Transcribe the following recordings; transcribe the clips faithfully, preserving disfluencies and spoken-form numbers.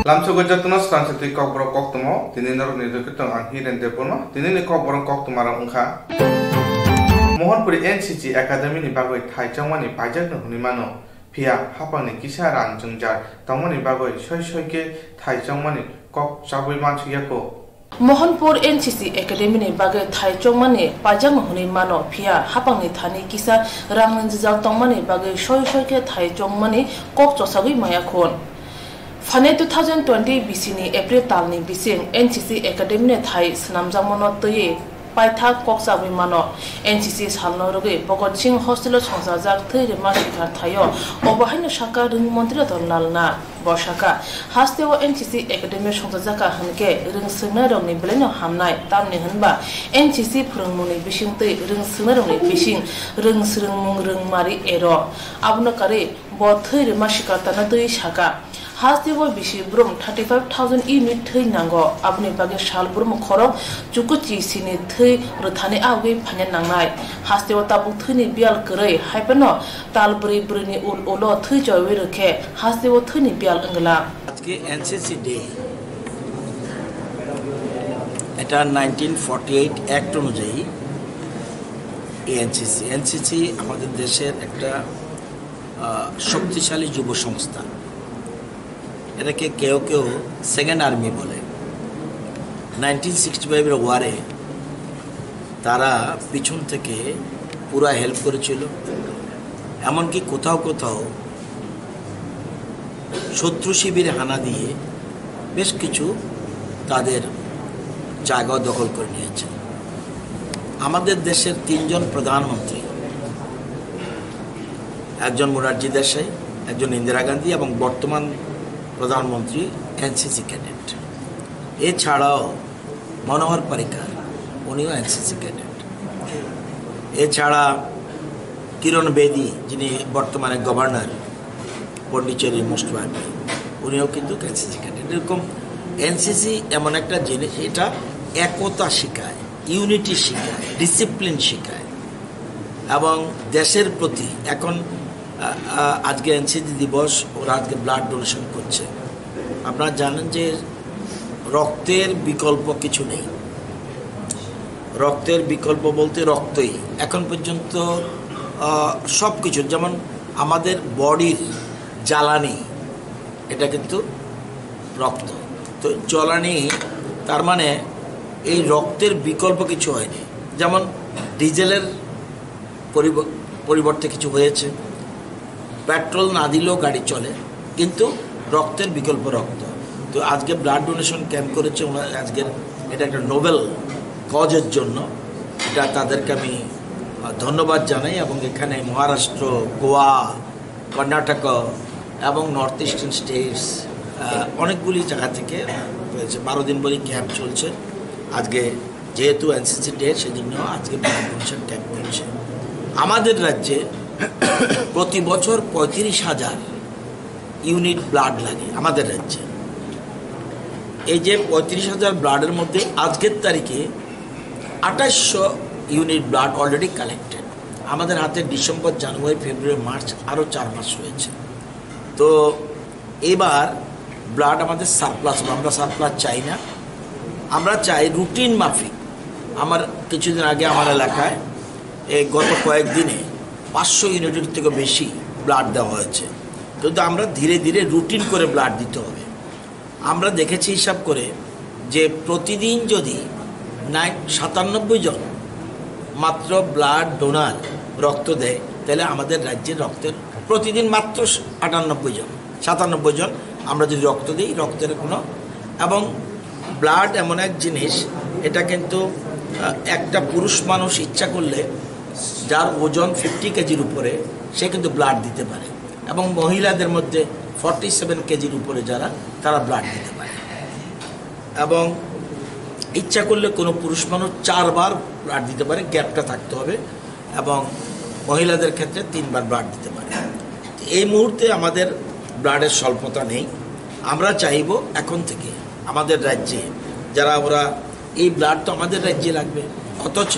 Lamsogo jotono swkang se twi kokborok koktwma, tini norokni rwgwi tong ang Hiren Debbarma. Tinini kokborok koktwmarok wngkha: Mohanpuri N C C Academy ni bagwi thai chongmani paijakno hwnwi mano, phiya hapangni kisa rang jwngjal tongmani bagwi soi soi khe thai chongmani kok chabwi mansukya kho. Mohanpur N C C Academy ni bagwi thai chongmani paijakno hwnwi mano, phiya hapangni thani kisa rang jwngjal tongmani bagwi soi soi khe thai chongmani kok chosagwi maya khun. Phane two thousand twenty B C ni April talni bising N C C Academy ni thai swnamjakmano twiwi paithak kok chabwi mano. N C C salno rwgwi Bhagat Singh hostel o songchajak thwi rwma sikar thaio, obo haino sakha rwng montri Ratan Lal Nath. Bo sakha, hasteo N C C Academy songchajakha hwnkhe rwng swrwngnairokni belaino hamnai, tamni hwnba N C C phwrwngmungni bisingtwi rwng swrwngnairokni bising rwng swrwngmung rwngmari ero. Abono karwi bo thwi rwma sikar tana twi sakha. Hasteo bisi brum thirty five thousand unit thwi nango, aboni bagwi sal brum khorok chukuchi sini thwi rwthani agwi phaina nangnai. Hasteo tabuk thwini biyal kwrwi, haiphano tal bwrwi bwrwini ul ulo thwi choiwi rwkhe hasteo thwini biyal wngla. আজকে NCC day. এটা nineteen forty eight act অনুযায়ী এই NCC NCC আমাদের দেশের একটা আহ, শক্তিশালী যুব সংস্থা। এটাকে কেউ কেউ সেকেন্ড আর্মি বলে। নাইনটিন সিক্সটি ফাইভের ওয়ারে তারা পিছন থেকে পুরা হেল্প করেছিল। এমনকি কোথাও কোথাও শত্রু শিবিরে হানা দিয়ে বেশ কিছু তাদের জায়গা দখল করে নিয়েছে। আমাদের দেশের তিনজন প্রধানমন্ত্রী, একজন মোরারজি দেশাই, একজন ইন্দিরা গান্ধী এবং বর্তমান প্রধানমন্ত্রী এনসিসি ক্যাডেট। এছাড়াও মনোহর পারিকার, উনিও এনসিসি ক্যাডেট। এছাড়া কিরণ বেদী, যিনি বর্তমানে গভর্নর পন্ডিচেরি মুনিসিপ্যালিটি, উনিও কিন্তু এনসিসি ক্যাডেট। এরকম এনসিসি এমন একটা জিনিস, এটা একতা শেখায়, ইউনিটি শেখায়, ডিসিপ্লিন শেখায় এবং দেশের প্রতি এখন, আ, আ, আজকে এনসিসি দিবস, ওরা আজকে ব্লাড ডোনেশন করছে। আপনারা জানেন যে রক্তের বিকল্প কিছু নেই। রক্তের বিকল্প বলতে রক্তই। এখন পর্যন্ত, আহ, সব কিছু, যেমন আমাদের বডির জ্বালানি, এটা কিন্তু রক্ত। তো জ্বালানি, তার মানে এই রক্তের বিকল্প কিছু হয়নি। যেমন ডিজেলের পরিব-, পরিবর্তে কিছু হয়েছে। পেট্রোল না দিলেও গাড়ি চলে, কিন্তু রক্তের বিকল্প রক্ত। তো আজকে ব্লাড ডোনেশন ক্যাম্প করেছে ওনারা আজকের, এটা একটা নোবেল কজের জন্য। এটা তাদেরকে আমি, আহ, ধন্যবাদ জানাই। এবং এখানে মহারাষ্ট্র, গোয়া, কর্ণাটক এবং নর্থ ইস্টার্ন স্টেটস, আহ, অনেকগুলি জায়গা থেকে হয়েছে। বারো দিন ধরে ক্যাম্প চলছে। আজকে যেহেতু এনসিসি ডে, সেজন্য আজকে ব্লাড ডোনেশন ক্যাম্প করছে। আমাদের রাজ্যে প্রতি বছর পঁয়ত্রিশ হাজার ইউনিট ব্লাড লাগে আমাদের রাজ্যে। এই যে পঁয়ত্রিশ হাজার ব্লাডের মধ্যে আজকের তারিখে আঠাশশো ইউনিট ব্লাড অলরেডি কালেক্টেড। আমাদের হাতে ডিসেম্বর, জানুয়ারি, ফেব্রুয়ারি, মার্চ, আরও চার মাস রয়েছে। তো এবার ব্লাড আমাদের সারপ্লাস, আমরা সারপ্লাস চাই না। আমরা চাই রুটিন মাফিক। আমার কিছুদিন আগে আমার এলাকায় এই গত কয়েকদিনে পাঁচশো ইউনিটের থেকে বেশি ব্লাড দেওয়া হয়েছে। কিন্তু আমরা ধীরে ধীরে রুটিন করে ব্লাড দিতে হবে। আমরা দেখেছি হিসাব করে যে প্রতিদিন যদি নাইন সাতানব্বই জন মাত্র ব্লাড ডোনার রক্ত দেয়, তাহলে আমাদের রাজ্যের রক্তের প্রতিদিন মাত্র আটানব্বই জন, সাতানব্বই জন আমরা যদি রক্ত দিই, রক্তের কোনো, এবং ব্লাড এমন এক জিনিস, এটা কিন্তু, আহ, একটা পুরুষ মানুষ ইচ্ছা করলে, যার ওজন ফিফটি কেজির উপরে, সে কিন্তু ব্লাড দিতে পারে। এবং মহিলাদের মধ্যে ফর্টি সেভেন কেজির উপরে যারা, তারা ব্লাড দিতে পারে। এবং ইচ্ছা করলে কোনো পুরুষ মানুষ চারবার ব্লাড দিতে পারে, গ্যাপটা থাকতে হবে। এবং মহিলাদের ক্ষেত্রে তিনবার ব্লাড দিতে পারে। এই মুহূর্তে আমাদের ব্লাডের স্বল্পতা নেই। আমরা চাইব এখন থেকে আমাদের রাজ্যে যারা, ওরা, এই ব্লাড তো আমাদের রাজ্যে লাগবে, অথচ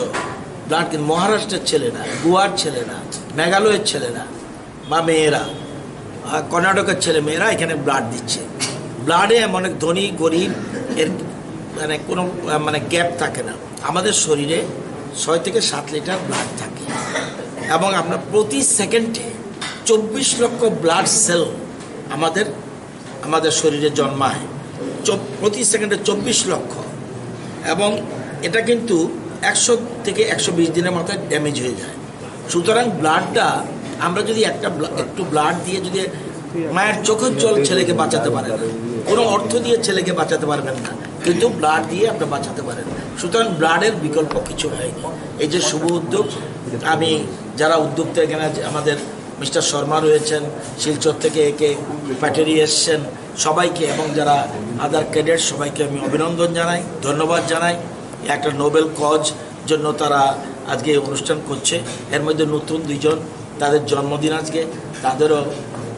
ব্লাড কিন্তু মহারাষ্ট্রের ছেলেরা, গোয়ার ছেলেরা, মেঘালয়ের ছেলেরা বা মেয়েরা, আহ, কর্ণাটকের ছেলে মেয়েরা এখানে ব্লাড দিচ্ছে। ব্লাডে এমন এক ধনী গরিব এর মানে কোনো আহ, মানে গ্যাপ থাকে না। আমাদের শরীরে ছয় থেকে সাত লিটার ব্লাড থাকে এবং আমরা প্রতি সেকেন্ডে চব্বিশ লক্ষ ব্লাড সেল আমাদের আমাদের শরীরে জন্মায়। চব- প্রতি সেকেন্ডে চব্বিশ লক্ষ। এবং এটা কিন্তু একশো থেকে একশো বিশ দিনের মাথায় ড্যামেজ হয়ে যায়। সুতরাং ব্লাডটা আমরা যদি একটা ব্লা- একটু ব্লাড দিয়ে যদি মায়ের চোখের জল ছেলেকে বাঁচাতে পারে না, কোনো অর্থ দিয়ে ছেলেকে বাঁচাতে পারবেন না, কিন্তু ব্লাড দিয়ে আমরা বাঁচাতে পারেন। সুতরাং ব্লাডের বিকল্প কিছু হয়নি। এই যে শুভ উদ্যোগ, আমি যারা উদ্যোক্তা এখানে আছে, আমাদের মিস্টার শর্মা রয়েছেন, শিলচর থেকে একে পাটেরি এসছেন, সবাইকে এবং যারা আদার ক্যাডেট সবাইকে আমি অভিনন্দন জানাই, ধন্যবাদ জানাই। একটা নোবেল কজ জন্য তারা আজকে এই অনুষ্ঠান করছে। এর মধ্যে নতুন দুইজন, তাদের জন্মদিন আজকে, তাদেরও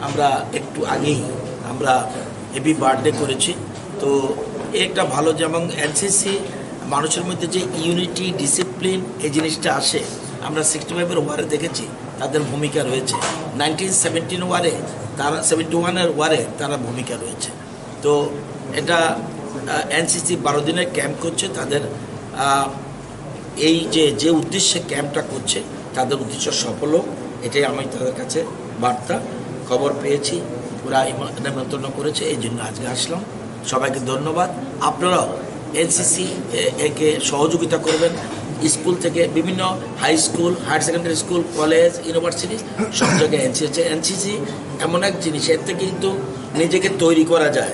আমরা একটু আগেই আমরা হ্যাপি বার্থডে করেছি। তো একটা ভালো, যেমন এনসিসি মানুষের মধ্যে যে ইউনিটি, ডিসিপ্লিন, এই জিনিসটা আসে, আমরা সিক্সটি ফাইভের ওয়ারে দেখেছি তাদের ভূমিকা রয়েছে। নাইনটিন সেভেন্টিন ওয়ারে তারা, সেভেন্টি ওয়ানের ওয়ারে তারা ভূমিকা রয়েছে। তো এটা এনসিসি বারো দিনের ক্যাম্প করছে, তাদের আহ, এই যে যে উদ্দেশ্যে ক্যাম্পটা করছে, তাদের উদ্দেশ্য সফল হোক, এটাই আমি তাদের কাছে বার্তা। খবর পেয়েছি, ওরা ইম- নেমন্তন্ন করেছে, এই জন্য আজকে আসলাম। সবাইকে ধন্যবাদ। আপনারাও এনসিসি একে সহযোগিতা করবেন। স্কুল থেকে বিভিন্ন high school, higher secondary school, college, university, সব জায়গায় এনসিসি। এনসিসি এমন এক জিনিস, এর থেকে কিন্তু নিজেকে তৈরি করা যায়।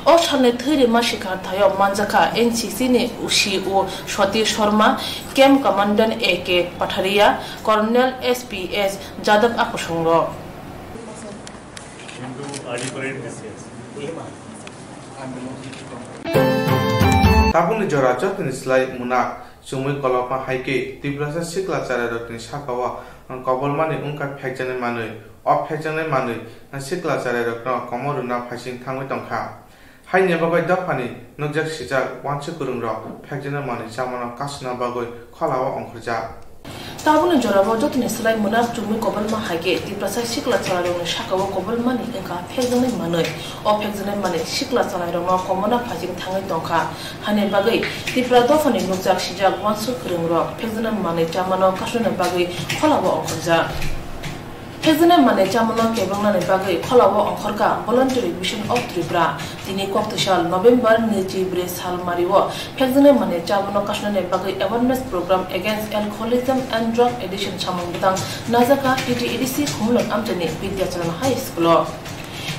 O salni thwi rima sikar thaio manjakha N C C ni C E O Satish Sharma, Camp Commandant A K Patharia, Colonel S P S Jadab akusung rok. Tabukni jora jotoni slai muna chumui kolokma hai khe Tiprasa sikla chwrairokni sakao kobolmani wngkha phekjaknai manwi. O phekjaknai manwi sikla chwrairokno komor rwna phaising thangwi tongkha. Haini bagwi dophani nukjak sijak uansuk kwrwngrok phekjaknai manwi chamano kasuna bagwi kholao ongkhorjak. Tabukni jorao jotoni slai muna chumui kobolma hai khe Tiprasa sikla chwrairokni sakao kobolmani wngkha phekjaknai manwi. O phekjaknai manwi sikla chwrairokno komorna phaising thangwi tongkha. Haini bagwi Tipra dophani nukjak sijak uansuk kwrwngrok phekjaknai manwi chamano kasunani bagwi kholao ongkhorjak. Phekjaknai manwi chamano kebengnani bagwi kholao ongkhorkha Voluntary Mission of Tripura. Tini koktwsal November nwichi bwrwi sal mario phekjaknai manwi chamano kasunani bagwi awareness program against alcoholism and drug addiction samung bwtang najakha T T A D C Khumulwng amchaini Vidyacharan High School o.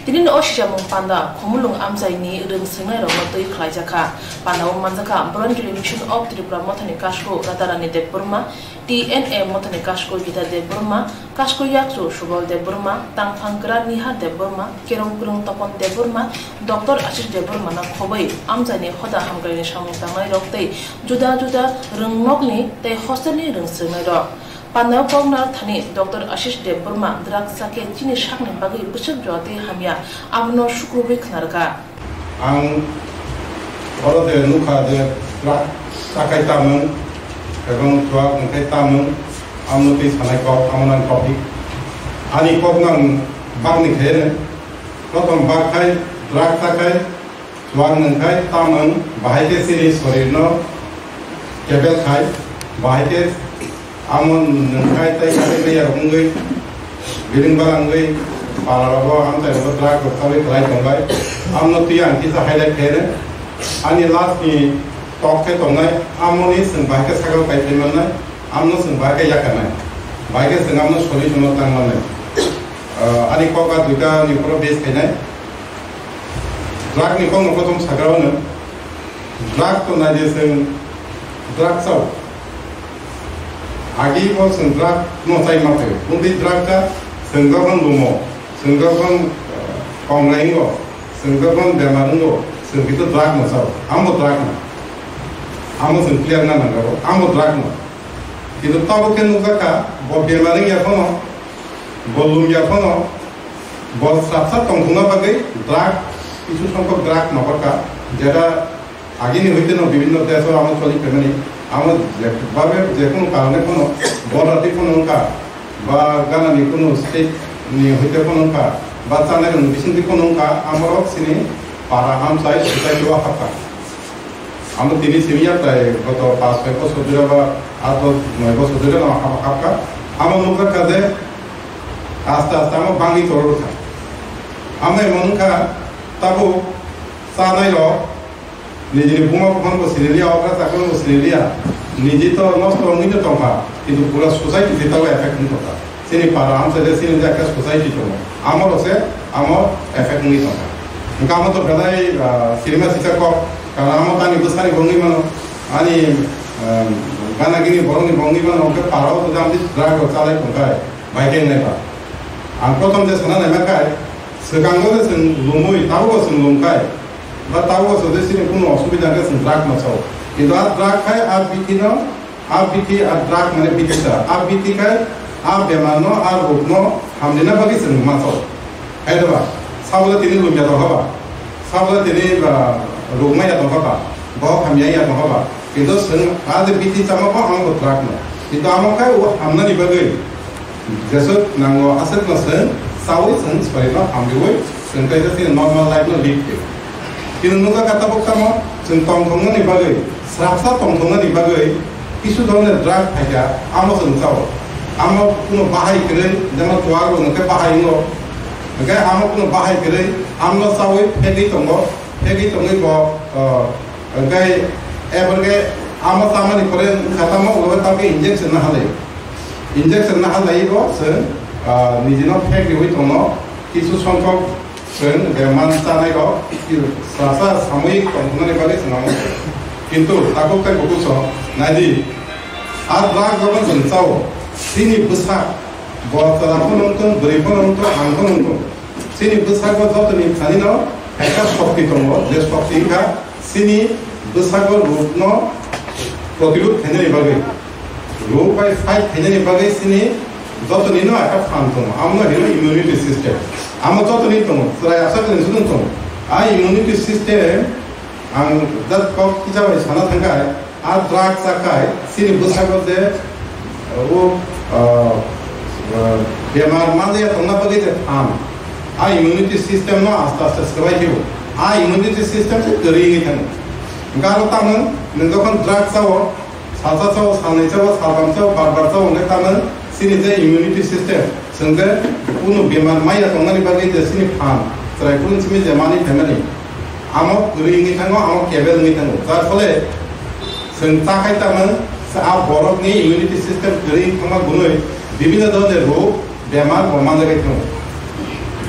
Tini o sisamung panda Khumulwng amchaini rwng swngnairokno twi khlaijakha. Pandao manjakha Voluntary Mission of Tripura mothani kasku Radharani Debbarma, T N A mothani kasku Gita Debbarma, kasku yakchu Subal Debbarma, tangphang kwra Nihar Debbarma, kerong kwrwng Topon Debbarma, Doctor Ashish Debbarmano khobwi amchaini hoda hamkraini samung tangnairok tei juda juda rwngnokni tei hostelni rwng swngnairok. Pandao koknar thani Doctor Ashish Debbarma drugs chakhe chini sakni bagwi bwswk jora tei hamya, abono sukrubwi khwnarwkha. Ang oro je nukha je drugs chakhai tamung ebong chuak hwnkhe tamung, amno twi sanai kok, amo nang topic. Ani kok nang bagni khe, prothom bak khai drugs chakhai, chuak nwng khai tamung, bahai khe chini sorirno kebel khai, bahai khe amo nwng khai tei khe meya wngwi, biling bara wngwi, pala rogo, amchai rogo, truck rok chawi kwlai tongbai, amno twi ang kisa highlight khe rw. Ani last ni tok khe tongnai, amoni chwng bahai khe sakao kai phaimannai, amno chwng bahai khe yakarnai, bahai khe chwng amno solution o tangmannai. Ah, ani kok a duita ni uphoro base khainai. Drug ni kokno kothom sagra o nwng. Drug to nai de chwng drug chao. Agi bo chwng drug no chai ma phaio. Bumdi drug cha chwng jokhon lumo, chwng jokhon, eh, kongrai wngo, chwng jokhon bemar wngo, chwng kintu drug no chao. Amo drug no. Amo chwng clear na nangkha bo. Amo drug no. Kintu tabuk khe nukjakha, bo bemar wngya phano, bo lumya phano, bo srapsa tongthokna bagwi drug, kisu songkhok drug nohorkha, jeta agini hoite no bibhinno desh o amo choli phaimani, amo je babe je kunu karone phano, border twi phano wngkha, ba ganani kunu state ni hoite phano wngkha, ba chanai rokni bisingtwi phano wngkha, amorok chini Para amchai society o hapkha. Amo tini simi ya prai goto pas soi bosor jora ba ato noi bosor jora no hap-, hapkha. Amo nukjakha je aste aste amo bangwi torokha. Amo emo wngkha tabuk chanai rok nijini buma buphang bo siniliya, okra chakra bo siniliya, niji to nosto wngwi no tongkha, kintu pura society ni tabo effect wng tongkha. Chini para amchai je chini je ekta society tongo, amo rok se amo effect wngwi tongkha. Hwnkhe amo to belai, ah, sirima sisa kok, karon amo tani bwsani bo wngwi mano, ani, ah, gana gini borokni bo wngwi mano, hwnkhe para o jodi amtwi drug rok chalai tongkhai, bai khe wngnai ba. Ang prothom je sana naima khai, swkango je chwng lumwi, tabukbo chwng lumkhai, ba tabukbo chwng je chini kunu osubida hwnkhe chwng drug no sao. Kintu a drug khai a bithi no A bithi a drug mane bithi sa. A bithi khai a bemar no, a rok no hamrina bagwi chwng ma sao. Hai da ba? Sabole tini lumya tong haba? Sabole tini ba rok maya tong haba? Bo hamya ya tong haba? Kintu chwng a je bithi chama bo amo bo drug no. Kintu amo khai o hamnani bagwi Jesuk nango aswk no chwng chaui chwng sori no hamriui chwng tei jati normal life no live khe. Kintu nukha kha tabuk tamo chwng tongthoknani bagwi, srapsa tongthoknani bagwi kisu dhoroner drug phaikha, amo chwng chao. Amo kuno bahai kwrwi, jemon tuar bo hwnkhe bahai wngo. Hwnkhe amo kuno bahai kwrwi, amno chaui phegwi tongo, phegwi tongwi bo, o, hwnkhe, eborkhe amo chamani pore wngkha tamo, ulo tamkhe injection no halai. Injection no halai bo chwng, ah, nijino phek riui tongo. Kisu songkok chwng je man chanai rok, sasa samui tongthoknani bagwi chwng amo. Kintu takhuk tei bukhuk song naidi, a drug jokhon chwng chao, chini bwsak, bo chwla phano wngtong, bwrwi phano wngtong, ang phano wngtong. Chini bwsago jotoni thani no ekta shokti tongo, je shokti wngkha chini bwsago rokno protilud khainani bagwi, rok bai fight khainani bagwi chini jotoni no ekta phan tongo, amo no hino immunity system. Amo jotoni tongo, chwrai aswk ni sudung tongo. A immunity system ang jat kok kisa bai sana thangkha, A drug chakhai, chini bwsago je, o, ah, ah, bemar manjaya tongna bagwi je phan, a immunity system no aste aste swbai khe o. A immunity system se kwrwi wngwi thango. Hwnkhe aro tamung, nwng jokhon drug chao, salsa chao, salnwi chao, saltham chao, bar bar chao, hwnkhe tamung chini je immunity system, chwng je kunu bemar maya tongnani bagwi je chini phan, chwrai phuru simi je manwi phaimani, Amo kwrwi wngwi thango, amo kebel wngwi thango. Jar phole chwng ta khai tamo, a borokni immunity system kwrwi wngwi thangma gunwi bibhinno dhoroner rog, bemar bo manjagwi thango.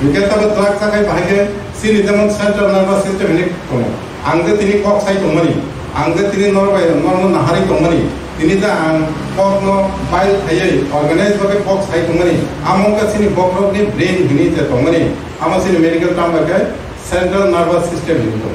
Hwnkhe tabuk drug chakhai bahai khe chini jemon central nervous system hinwi tongo. Ang je tini kok sai tongmani, ang je tini norok bai norokno naharwi tongmani, tini je ang kokno bile khaiwi organize bagwi kok sai tongmani, amo wngkha chini bokhorokni brain hinwi je tongmani, amo chini medical term bai khe Central nervous system hinwi tongo.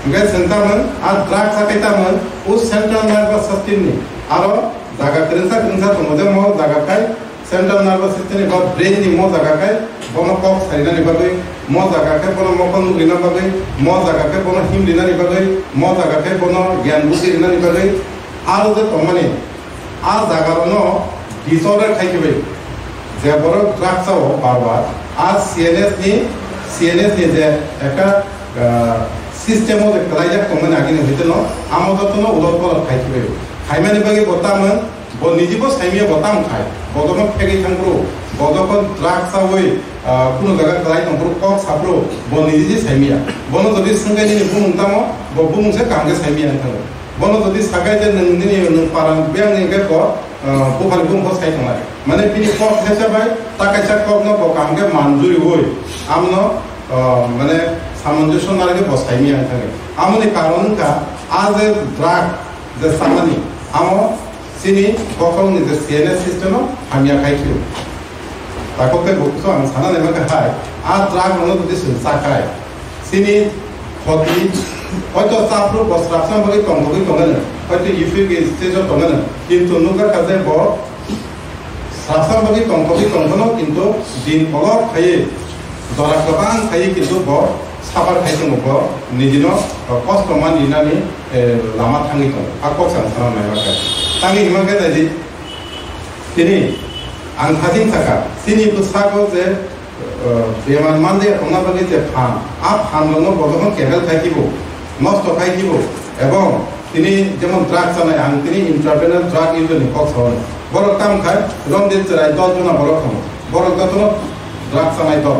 Hwnkhe chwng tamung, a drug chakhai tamung, o central nervous system ni aro jaga kwrwngsa kwrwngsa tongo, je mo jaga khai central nervous system ni ba brain ni mo jaga khai bono kok sarinani bagwi, mo jaga khai bono mokol nugrina bagwi, mo jaga khai bono himrinani bagwi, mo jaga khai bono gyan buddhi rinani bagwi, aro je tongmani, A jagarokno disorder khai khibai. Je borok drug chao bar bar, a C N S ni, C N S ni je ekta, ah, system o je kwlaijak tongmani agini hwiteno, amo jotono ulot polot khai khibai. Khaimani bagwi bo tamung, bo niji bo saimya bo tam khai. Bo jokhon phegwi thangphuru, bo jokhon drug chaui, ah, kunu jaga kwlai tongphuru, kok saphuru, bo niji je saimya. Bono jodi swngkhe nini bumung tamo, bo bumung se kaham khe saimya wng thango. Bono jodi sakai je nwng nini nwng para biyang ni hwnkhe bo, ah, buphani bumung bo sai tongnai. Mane bini kok khaisa bai ta kaisa kokno bo kaham khe manjuriui amno, ah, mane samanjoso narwgwi bo saimya wng thangwi. Amoni karon wngkha a je drug je samani amo chini bokhorokni je C N S system o hamya khai phio. Takhuk tei bukhuk ang sana naima khe hai, a drug rokno jodi chwng chakhai, chini khoti, hoito chaphuru bo srapsa bagwi tongthogwi tongano, hoito effect stage o tongano, kintu nukha kha je bo srapsa bagwi tongthogwi tongphano, kintu din kolok khaiwi, jora kwbang khaiwi, kintu bo suffer khai tongo, bo nijino kosto man rinani, eh, lama thangwi tongo. A kok ang sana naima khe. Tangwi hima khe naidi, tini ang thajin thaka, chini bwsago je Bemar mande tongna bagwi je phan, a phan rokno bo jokhon cancel khai khibo, nosto khai khibo, ebong tini jemon drug chanai, ang tini intravenous drug use ni kok sao. Borok tam khai romdit chwrai dos jona borok tongo, borok jotono drug chanai to,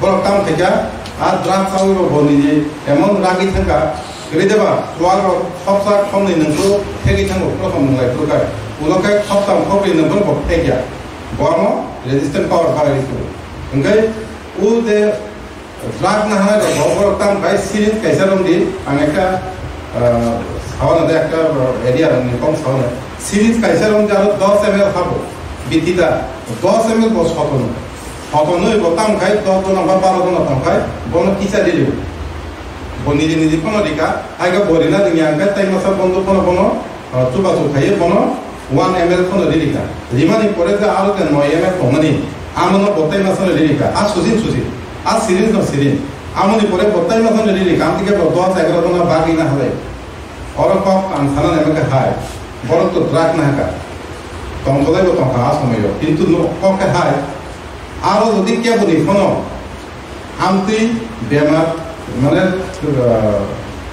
borok tam khai kha, a drug chawi bo bo nini emon ragwi thangkha, kwrwi deba, wall rok khopsa khomni nungkhu thegwi thango, prothom nunglai phuru khai, ulo khai khoptam khopri nungkhu bo thegya, bo amo resistant power barai rikhu. Hingke o je drug nahana rok bo borok tam khai syringe kaisa romdi, ang ekta, ah, sawana de ekta, ah, area rokni kok sawana. Syringe kaisa romdi aro dos M L habo, biti da, dos M L bo sotono. Sotonoi bo tam khai dos jona ba baro jona tong khai, bono kisa dili. Bo niji niji phano rika, hai khe bo rina rwngya hwnkhe tai masa bondo phano bono, ah, chubachu khaiwi bono one M L phano ri rikha. Rimani pore je aro je noi M L tongmani, amono bo tai masano ri rikha. A sujin sujin, a syringe no syringe. Amoni pore bo tai masano ri rikha. Amtike bo dos egaroh jona bagwi na halai. Oro kok ang sana nai khe hai. Borok to drug na haka. Tongtholai bo tongkha a somoyo. Kintu no kok khe hai. Aro jodi keboni phano amtwi bemar, mane, ah,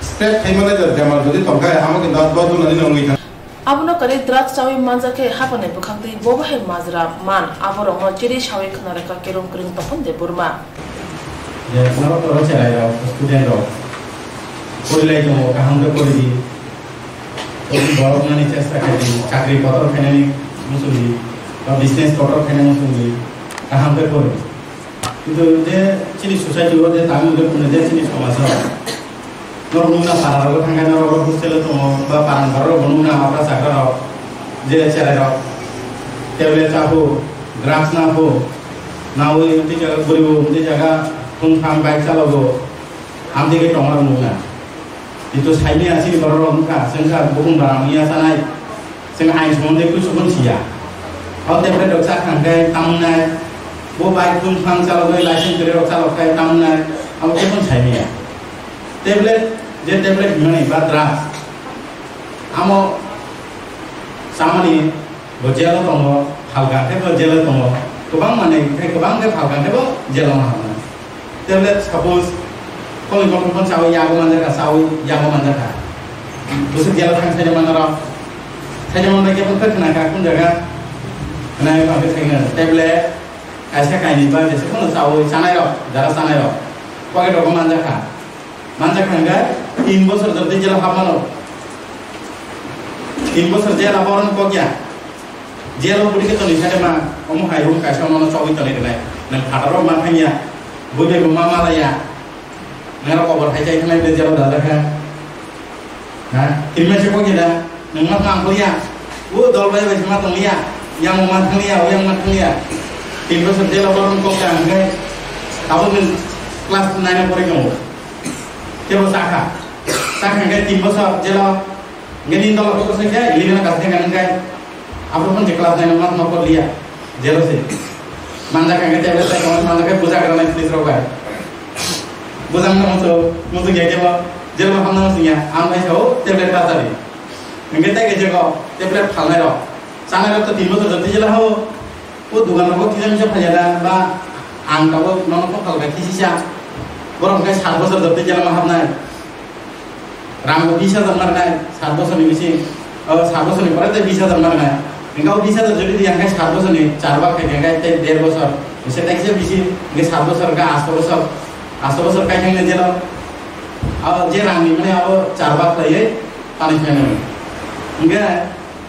spread khai mane je bemar jodi tongkha, amo kintu dos jona ni wngwi thang. Abono kwrwi drug chawi manjakhe haphani bwkhaktwi bo bahai majra man, aborokno chiri sawi khna rwkha Kerong Kring Topon Debbarma. Je norok toro cherai rok, student rok, porilai tongo, kaham khe poridi. Borok nani chesta khaidi, chakri kotor khainani muchungdi, ba business kotor khainani muchungdi, kaham khe pori. Kintu je chini society o je tangwi wngwi phano je chini somaj o, norok nungna para rogo thangkhe norok hostel o tongo, ba parang para rogo nungna okra chakra rok, je cherai rok, tablet chaphu, drugs naphu, nawi tei jaga bwrwi bo tei jaga thung thang bike chalogo, amtwi khe tongma rok nungna. Kintu saimaya chini borok rok wngkha, chwngkha bukung barang wngya chanai, chwng ain somondo kuchukun siya. O tablet rok chakha hwnkhe tamnai, bo bike thung thang chalogwi license kwrwi rok chalok khai tamnai, abo khe phano saimaya. Tablet, je tablet hwnmani ba drugs, amo chamani bo jail o tongo, phalka khe bo jail o tongo, kwbang manwi khai kwbang khe phalka khe bo jail o ma hamnai. Tablet suppose, koni kotor phone chawi yago manjakha, chawi yago manjakha. Bwswk jail o thang saida manarok. Saida manbai khe phone khe khnakha, kun jaga? Khnai phang khe saina tablet, kaisa kainwi ba jesa phone chawi chanai rok, jara chanai rok. Pocket rok manjakha. Manjakha hwnkhe tin bosor jotoi jail o hapmano. Tin bosor jail o borok kok ya. Jail o bwrwi khe toni sade ma, omo hai hum kaisa mano chogwi toni rwnai. Nang phataro ma thangya, bui bai bo ma malaya. Nang rok obor hai chai thanai de jail o dajak kha. Ha? Kirima se kok ya da? Nang ma thang kok ya? O dol bai bai se ma tong ya. Yang ma thang ya, o yang ma thang ya. Tin bosor jail o borok kok ya hwnkhe. Abo nwng class nine o pori tongo. Kebo sakha. Sakha hwnkhe tin bosor jail o. Hwnkhe nini dolo kok se khe, eleven o kasi khe hwnkhe. Abo phone je class nine o ma ma por liya. Jail o se. Manjak hwnkhe tablet sai khe manjak khe bujak rwnai police rok bai. Bujak no musu, musu khe kebo jail o hamna musu ya. Ang bai sao tablet ta tadi. Hwnkhe tai khe jago tablet phalnai rok. Chanai rok to tin bosor jotoi jail o hao. O dogan rogo kisa misa phaiya da ba ang tabuk nono kok phalbai kisi sa. Borok hwnkhe sat bosor jotoi jail o ma hapnai. Rang bo bis hajar ma rwnai sat bosor ni bising. O sat bosor ni pore tei bis hajar ma rwnai. Hwnkhe o bis hajar jodi di hwnkhe sat bosor ni char bak khai hwnkhe tei der bosor. Bise tei kisa bisi hwnkhe sat bosor hwnkhe asto bosor. Asto bosor kai thangni jail o. O je rang ni mane abo char bak khaiwi tani khainani. Hwnkhe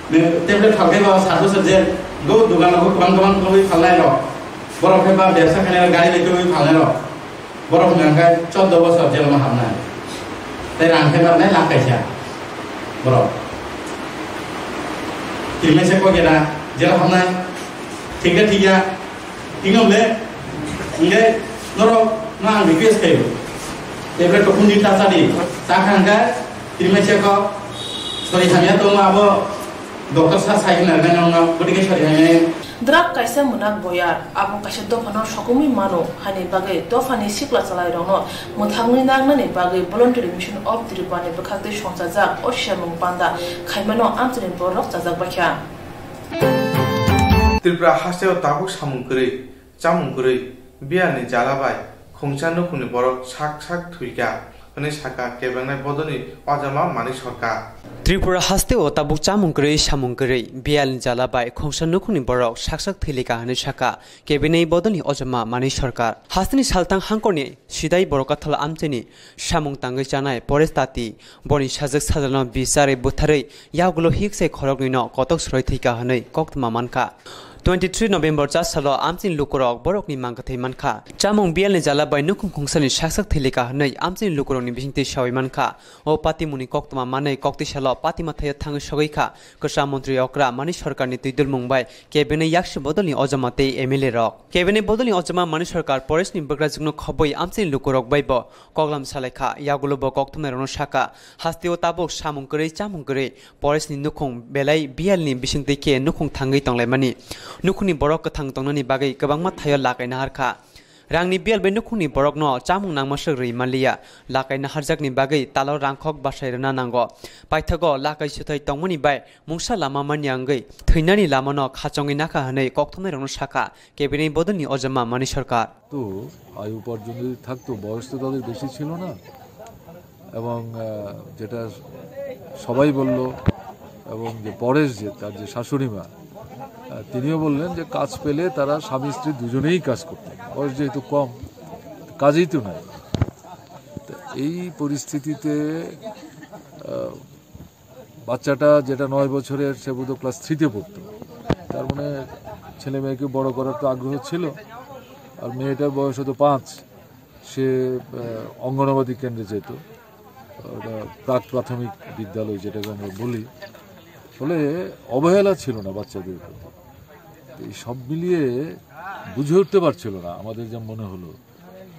Nwng tablet phalkhe ba sat bosor jail, go dogan rogo kwbang kwbang kwrwi phalnai rok. Borok khe ba bebsa khainai rok, gari bai kwrwi phalnai rok. Borok hwnkha khe chordo bosor jail o ma hapnai. Tei rang khe barnai lakh kaisa. Borok. Kirmai se kok ya da jail o hapnai. Thik khe thik ya. Tini hwnle, hwnkhe norok no ang request khaio. Tablet rok phunjwi ta chadi. Chakha hwnkhe, tini mai se kok, sori hamya tongma abo, doctor sa sai hwnna rwgani wngno, bwtwi khe sori hamya. Drug kaisa mwnak boyar, abo kaisa dophano sokomwi mano, haini bagwi dophani sikla chalairokno mwthangwi nangnani bagwi Voluntary Mission of Tripura ni bwkhaktwi songchajak o siyamung panda khaimano amchaini borok chajak baikha. Tripura hasteo tabuk samung kwrwi, chamung kwrwi, Biyalni jala bai khungsa nukhungni borok sak sak thwikha hwnwi sakha kebengnai bodolni ojama Manik Sarkar. Tripura hasteo tabuk chamung kwrwi samung kwrwi biyalni jala bai khungsa nukhungni borok sak sak thwilikha hwnwi sakha kebengnai bodolni ojama Manik Sarkar. Hasteni saltang hangkorni sidai borok kathal amchaini samung tangwi chanai Paresh Tati boni sajwk sajlano bicharwi butharwi yagulo hiksai khoroknwino kotok swrwi thwikha hwnwi koktwma mankha. Twenty three November chasalo amchaini lukurok borokni mangkwthwi mankha. Chamung biyalni jala bai nukhung khungsani saksak thwilika hwnwi amchaini lukurokni bisingtwi sawi mankha. O patimungni koktwma manwi koktwisalo patima thaio thangwi sogwi kha kwcham montri okra Manik Sarkarni twidulmung bai kebengni yaksi bodolni ojama tei M L A rok. Kebengni bodolni ojama Manik Sarkar Poreshni bwkrajwkno khobwi amchaini lukurok bai bo koklam salaikha, yagulo bo koktwmnairokno sakha, hasteo tabuk samung kwrwi chamung kwrwi Poreshni nukhung belai biyalni bisingtwi khe nukhung thangwi tonglaimani. Nukhungni borok kwthang tongnani bagwi kwbangma thaio lakai naharkha. Rangni biyal bai nukhungni borokno chamung nangmaswk rwi manliya, lakai naharjakni bagwi talo rangkhok bachai rwna nango. Paithago lakai swthai tongmani bai mungsa lama manya wngwi thwinani lamano khachongwi nakha hwnwi koktwmnairokno sakha kebengni bodolni ojama Manik Sarkar. তো আয় উপার্জন যদি থাকতো, বয়স তো তাদের বেশি ছিল না। এবং আহ, যেটা সবাই বলল, এবং যে পরেশ, যে তার যে শাশুড়ি মা, আহ, তিনিও বললেন যে কাজ পেলে তারা স্বামী স্ত্রী দুজনেই কাজ করতেন, বয়স যেহেতু কম, কাজেই তো নাই। তো এই পরিস্থিতিতে আহ, বাচ্চাটা যেটা নয় বছরের, সে বোধহয় ক্লাস থ্রিতে পড়তো। তার মানে ছেলে মেয়েকে বড় করার তো আগ্রহ ছিল। আর মেয়েটার বয়স হয়তো পাঁচ, সে আহ, অঙ্গনবাদী কেন্দ্রে যেত, ওটা প্রাক প্রাথমিক বিদ্যালয় যেটাকে আমরা বলি। ফলে অবহেলা ছিল না বাচ্চাদের প্রতি। তো এই সব মিলিয়ে বুঝে উঠতে পারছিল না, আমাদের যা মনে হলো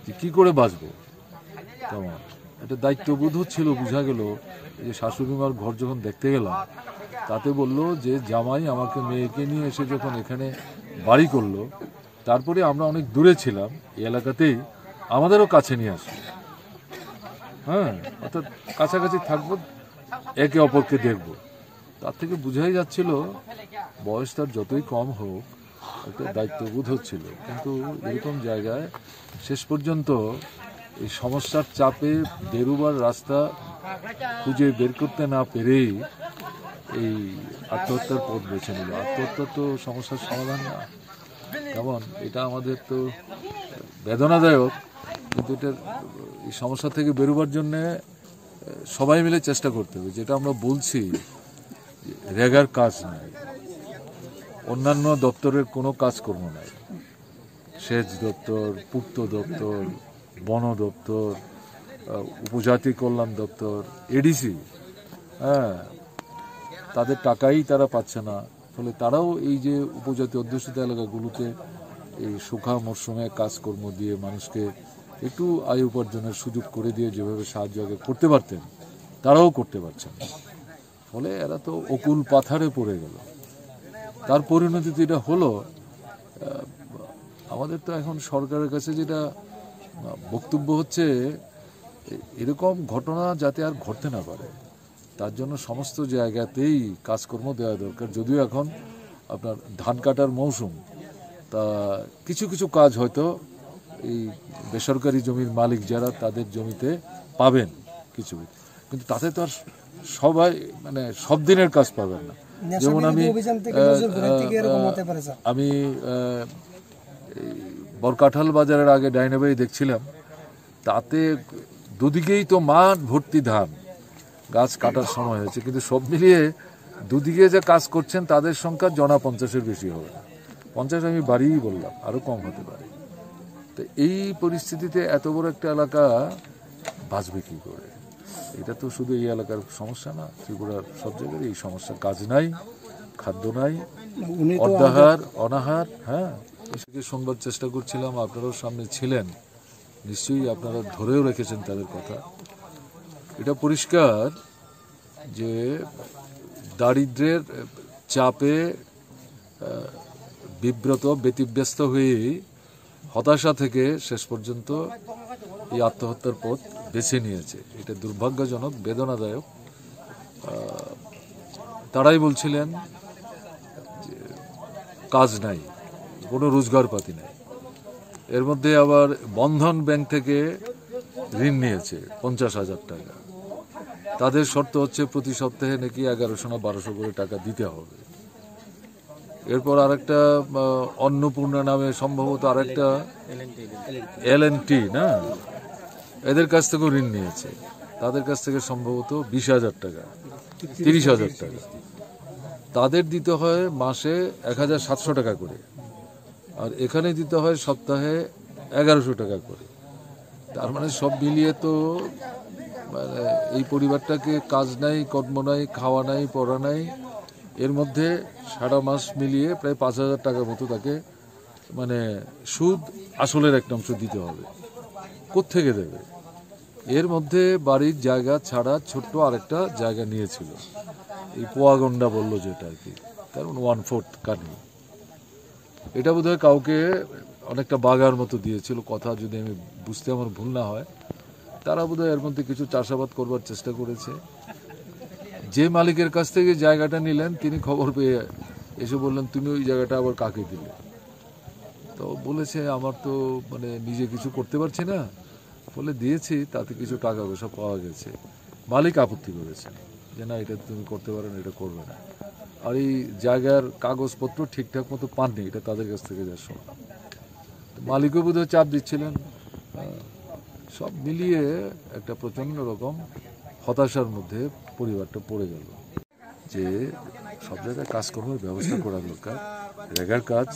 যে কী করে বাঁচবো। তেমন একটা দায়িত্ববোধ হচ্ছিল, বুঝা গেল। এই যে শাশুড়ি মার ঘর যখন দেখতে গেলাম, তাতে বলল যে জামাই আমাকে, মেয়েকে নিয়ে এসে যখন এখানে বাড়ি করলো, তারপরে আমরা অনেক দূরে ছিলাম এই এলাকাতেই, আমাদেরও কাছে নিয়ে আসলো। হ্যাঁ, অর্থাৎ কাছাকাছি থাকবো, একে অপরকে দেখবো। তার থেকে বুঝাই যাচ্ছিল, বয়স তার যতই কম হোক, একটা দায়িত্ববোধ হচ্ছিল। কিন্তু এরকম জায়গায় শেষ পর্যন্ত এই সমস্যার চাপে বেরোবার রাস্তা খুঁজে বের করতে না পেরেই এই আত্মহত্যার পথ বেছে নিল। আত্মহত্যা তো সমস্যার সমাধান না, কেমন? এটা আমাদের তো বেদনাদায়ক, কিন্তু এটার, এই সমস্যা থেকে বেরোবার জন্যে সবাই মিলে চেষ্টা করতে হবে। যেটা আমরা বলছি, রেগার কাজ নাই, অন্যান্য দপ্তরের কোনো কাজকর্ম নাই, সেচ দপ্তর, পূর্ত দপ্তর, বন দপ্তর, আহ, উপজাতি কল্যাণ দপ্তর, এডিসি, হ্যাঁ, তাদের টাকাই তারা পাচ্ছে না। ফলে তারাও এই যে উপজাতি অধ্যুষিত এলাকাগুলোতে এই শুখা মরশুমে কাজকর্ম দিয়ে মানুষকে একটু আয় উপার্জনের সুযোগ করে দিয়ে যেভাবে সাহায্য আগে করতে পারতেন, তারাও করতে পারছেন না। ফলে এরা তো অকুল পাথারে পড়ে গেল। তার পরিণতি তো এটা হলো, আহ, আমাদের তো এখন সরকারের কাছে যেটা, আহ, বক্তব্য হচ্ছে, এ-, এরকম ঘটনা যাতে আর ঘটতে না পারে, তার জন্য সমস্ত জায়গাতেই কাজকর্ম দেওয়া দরকার। যদিও এখন আপনার ধান কাটার মৌসুম, তা কিছু কিছু কাজ হয়তো এই বেসরকারি জমির মালিক যারা, তাদের জমিতে পাবেন কিছু, কিন্তু তাতে তো আর সবাই, মানে, সব দিনের কাজ পাবেন না। যেমন আমি, অভিযান থেকে আহ, নজর ঘুরাতে গিয়ে এরকম আহ, হতে পারে, স্যার। আমি, আহ, এই বরকাঠাল বাজারের আগে ডাইনে বাঁয়ে দেখছিলাম, তাতে দুদিকেই তো মাঠ ভর্তি ধান, গাছ কাটার সময় হয়েছে, কিন্তু সব মিলিয়ে দুদিকে যে কাজ করছেন তাদের সংখ্যা জনা পঞ্চাশের বেশি হবে না। পঞ্চাশ আমি বাড়িয়েই বললাম, আরও কম হতে পারে। তো এই পরিস্থিতিতে এত বড় একটা এলাকা বাঁচবে কী করে? এটা তো শুধু এই এলাকার সমস্যা না, ত্রিপুরার সব জায়গায় এই সমস্যা। কাজ নাই, খাদ্য নাই, উনি তো অর্ধাহার, অনাহার। হ্যাঁ, সেদিকে শোনবার চেষ্টা করছিলাম, আপনারাও সামনে ছিলেন, নিশ্চয়ই আপনারা ধরেও রেখেছেন তাদের কথা। এটা পরিষ্কার যে দারিদ্র্যের চাপে, আহ, বিব্রত, ব্যতিব্যস্ত হয়েই হতাশা থেকে শেষ পর্যন্ত এই আত্মহত্যার পথ বেছে নিয়েছে। এটা দুর্ভাগ্যজনক, বেদনাদায়ক। আহ, তারাই বলছিলেন যে কাজ নাই, কোনো রোজগারপাতি নাই। এর মধ্যে আবার বন্ধন ব্যাংক থেকে ঋণ নিয়েছে পঞ্চাশ হাজার টাকা। তাদের শর্ত হচ্ছে প্রতি সপ্তাহে নাকি এগারোশো না বারোশো করে টাকা দিতে হবে। এরপর আরেকটা, আহ, অন্নপূর্ণা নামে সম্ভবত আরেকটা এল এন্ড টি না, এদের কাছ থেকেও ঋণ নিয়েছে, তাদের কাছ থেকে সম্ভবত বিশ হাজার টাকা, তিরিশ হাজার টাকা। তাদের দিতে হয় মাসে এক হাজার সাতশো টাকা করে, আর এখানে দিতে হয় সপ্তাহে এগারোশো টাকা করে। তার মানে সব মিলিয়ে তো, মানে, এই পরিবারটাকে কাজ নাই, কর্ম নাই, খাওয়া নাই, পড়া নাই, এর মধ্যে সারা মাস মিলিয়ে প্রায় পাঁচ হাজার টাকার মতো তাকে, মানে, সুদ আসলের একটা অংশ দিতে হবে। কোত্থেকে দেবে? এর মধ্যে বাড়ির জায়গা ছাড়া ছোট্ট আরেকটা জায়গা নিয়েছিল, এই পোয়াগন্ডা বলল যেটা আর কি, তার মানে ওয়ান ফোর্থ কানি। এটা বোধহয় কাউকে অনেকটা বাগার মতো দিয়েছিল, কথা যদি আমি বুঝতে আমার ভুল না হয়। তারা বোধহয় এর মধ্যে কিছু চাষাবাদ করবার চেষ্টা করেছে। যে মালিকের কাছ থেকে জায়গাটা নিলেন, তিনি খবর পেয়ে এসে বললেন, "তুমি ওই জায়গাটা আবার কাকে দিলে?" তো বলেছে, "আমার তো, মানে, নিজে কিছু করতে পারছি না, ফলে দিয়েছি, তাতে কিছু টাকা পয়সা পাওয়া গেছে।" মালিক আপত্তি করেছে যে, "না, এটা তুমি করতে পারো না, এটা করবে না।" আর এই জায়গার কাগজপত্র ঠিকঠাক মতো পাননি, এটা তাদের কাছ থেকে যা শুনলাম। তো মালিকও বোধহয় চাপ দিচ্ছিলেন। আহ, সব মিলিয়ে একটা প্রচণ্ড রকম হতাশার মধ্যে পরিবারটা পড়ে গেল। যে সব জায়গায় কাজকর্মের ব্যবস্থা করা দরকার, রেগার কাজ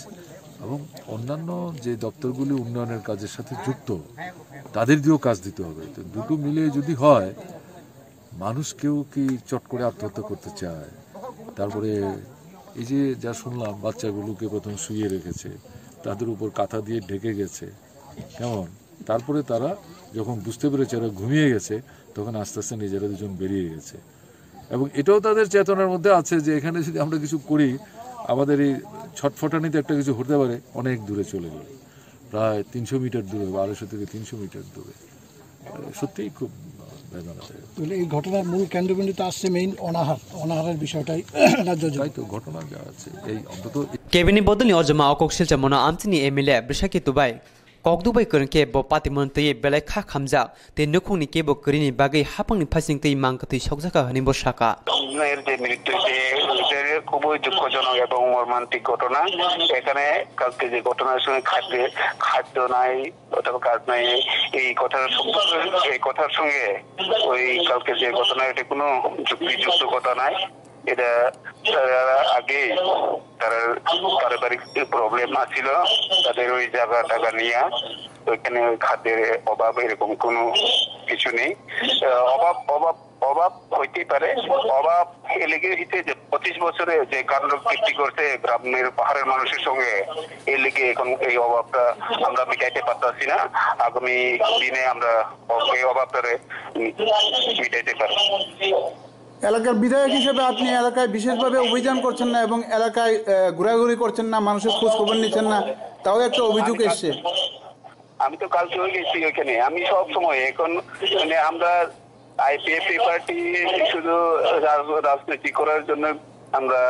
এবং অন্যান্য যে দপ্তরগুলি উন্নয়নের কাজের সাথে যুক্ত, তাদের দিয়েও কাজ দিতে হবে। তো দুটো মিলিয়ে যদি হয়, মানুষ কেউ কি চট করে আত্মহত্যা করতে চায়? তারপরে এই যে যা শুনলাম, বাচ্চাগুলোকে প্রথম শুয়ে রেখেছে, তাদের উপর কাঁথা দিয়ে ঢেকে গেছে, কেমন? তারপরে তারা যখন বুঝতে পেরেছে এরা ঘুমিয়ে গেছে, তখন আস্তে আস্তে নিজেরা দুজন বেরিয়ে গেছে। এবং এটাও তাদের চেতনার মধ্যে আছে যে এখানে যদি আমরা কিছু করি, আমাদের এই ছটফটানিতে একটা কিছু হতে পারে, অনেক দূরে চলে গেল, প্রায় তিনশো মিটার দূরে বা আড়াইশো থেকে তিনশো মিটার দূরে। সত্যিই খুব বেদনাদায়ক। তাহলে এই ঘটনার মূল কেন্দ্রবিন্দুতে আসছে মেইন অনাহার, অনাহারের বিষয়টাই রাজ্য জুড়ে। তাই তো ঘটনা যা আছে, এই অন্তত Kebini bodolni o joma o kok silchamo no amchini M L A bwsakhe tubai. Kokduk bai kwrwng khe bo patimon twi belai kha khamjak tei nukhungni kebo kwrwini bagwi hapangni phaising twi mang kwtwi sokjakha hwnwi bo sakha. অন্যের যে মৃত্যু, যে, যে খুবই দুঃখজনক এবং মর্মান্তিক ঘটনা। এখানে কালকে যে ঘটনার সঙ্গে খাদ্যে, খাদ্য নাই অথবা কাজ নাই, এই কথার সম্পর্কে, এই কথার সঙ্গে ওই কালকে যে ঘটনা, এটা কোনো যুক্তিযুক্ত কথা নাই। এটা তারা আগে তারা পারিবারিক প্রবলেম আছিল, তাদের ওই জায়গা টাকা নিয়ে ওইখানে ওই খাদ্যের অভাব এরকম কোনো কিছু নেই। আহ, অভাব, অভাব, অভাব হইতেই পারে। অভাব এর লেগে হইতে যে পঁচিশ বছরে যে কাণ্ড কীর্তি করছে গ্রামের পাহাড়ের মানুষের সঙ্গে, এর লেগে এখন এই অভাবটা আমরা মিটাইতে পারতাছি না। আগামী দিনে আমরা এই অভাবটারে মিটাইতে পারবো। এলাকার বিধায়ক হিসেবে আপনি এলাকায় বিশেষভাবে অভিযান করছেন না এবং এলাকায়, আহ, ঘোরাঘুরি করছেন না, মানুষের খোঁজ খবর নিচ্ছেন না, তাও একটা অভিযোগ এসছে। আমি তো কালকেও গেছি ওইখানে। আমি সব সময় এখন, মানে, আমরা আইপিএফটি পার্টি শুধু রাজ-, রাজনীতি করার জন্য আমরা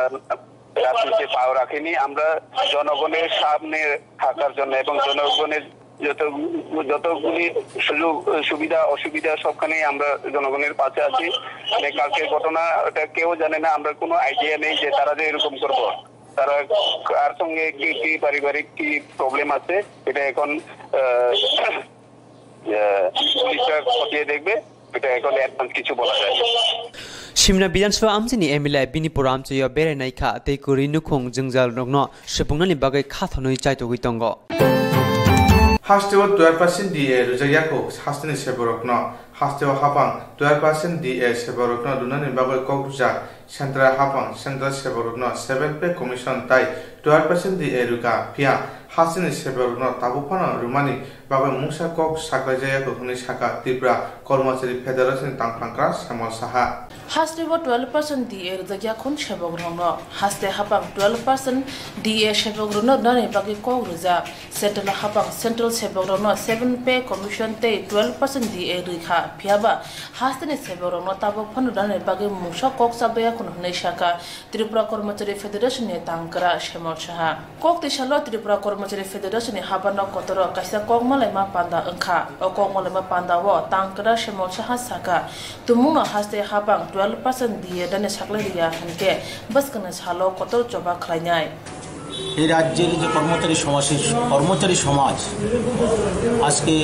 রাজনীতিতে পাও রাখিনি। আমরা জনগণের সামনে থাকার জন্য এবং জনগণের যত, যতগুলি সুযোগ সুবিধা অসুবিধা সবখানেই আমরা জনগণের পাশে আছি। মানে, কালকের ঘটনা ওটা কেউ জানে না, আমরা কোনো আইডিয়া নেই যে তারা যে এরকম করবো। তারা কার সঙ্গে কি, কি পারিবারিক কি প্রবলেম আছে, এটা এখন, আহ, আহ, পুলিশরা খতিয়ে দেখবে, এটা এখন অ্যাডভান্স কিছু বলা যায় না। Simna Bidhan Sabha amchini M L A bini pura amchaio berai nai kha tei kwrwi nukhung jwngjal rokno supungnani bagwi kha thonwi chaitogwi tongo. Hasteo twelve percent D A rwjakya kho hasteni seborokno. Hasteo hapang twelve percent D A seborokno rwnani bagwi kok rwjak. Central hapang, central seborokno seven pay commission tai twelve percent D A rwkha, phiya hasteni seborokno tabuk phano rwmani bagwi mungsa kok saklaijak yaku hwnwi sakha Tripura Kormachari Federation ni tangphangkra Semol Saha. Hasteo twelve percent D A rijak yakhun sebok rokno. Haste hapang twelve percent D A sebok rokno rwnani bagwi kok rijak. Central hapang central sebok rokno seven pay commission tei twelve percent D A rikha. Phiyaba hasteni sebok rokno tabuk phano rwnani bagwi mungsa kok chapjak yakhun hwnwi sakha Tripura Kormachari Federation ni tangkra Semol Saha. Kok twi salo Tripura Kormachari Federation ni habarno kotoro kaisa kok malaima panda wngkha. O kok malaima panda o tangkra Semol Saha sakha, tumungno haste hapang twelve percent D A rwnani saklai riya hwnkhe bwskangni salo kotor choba khlainai. এই রাজ্যের যে কর্মচারী সমাজের কর্মচারী সমাজ আজকে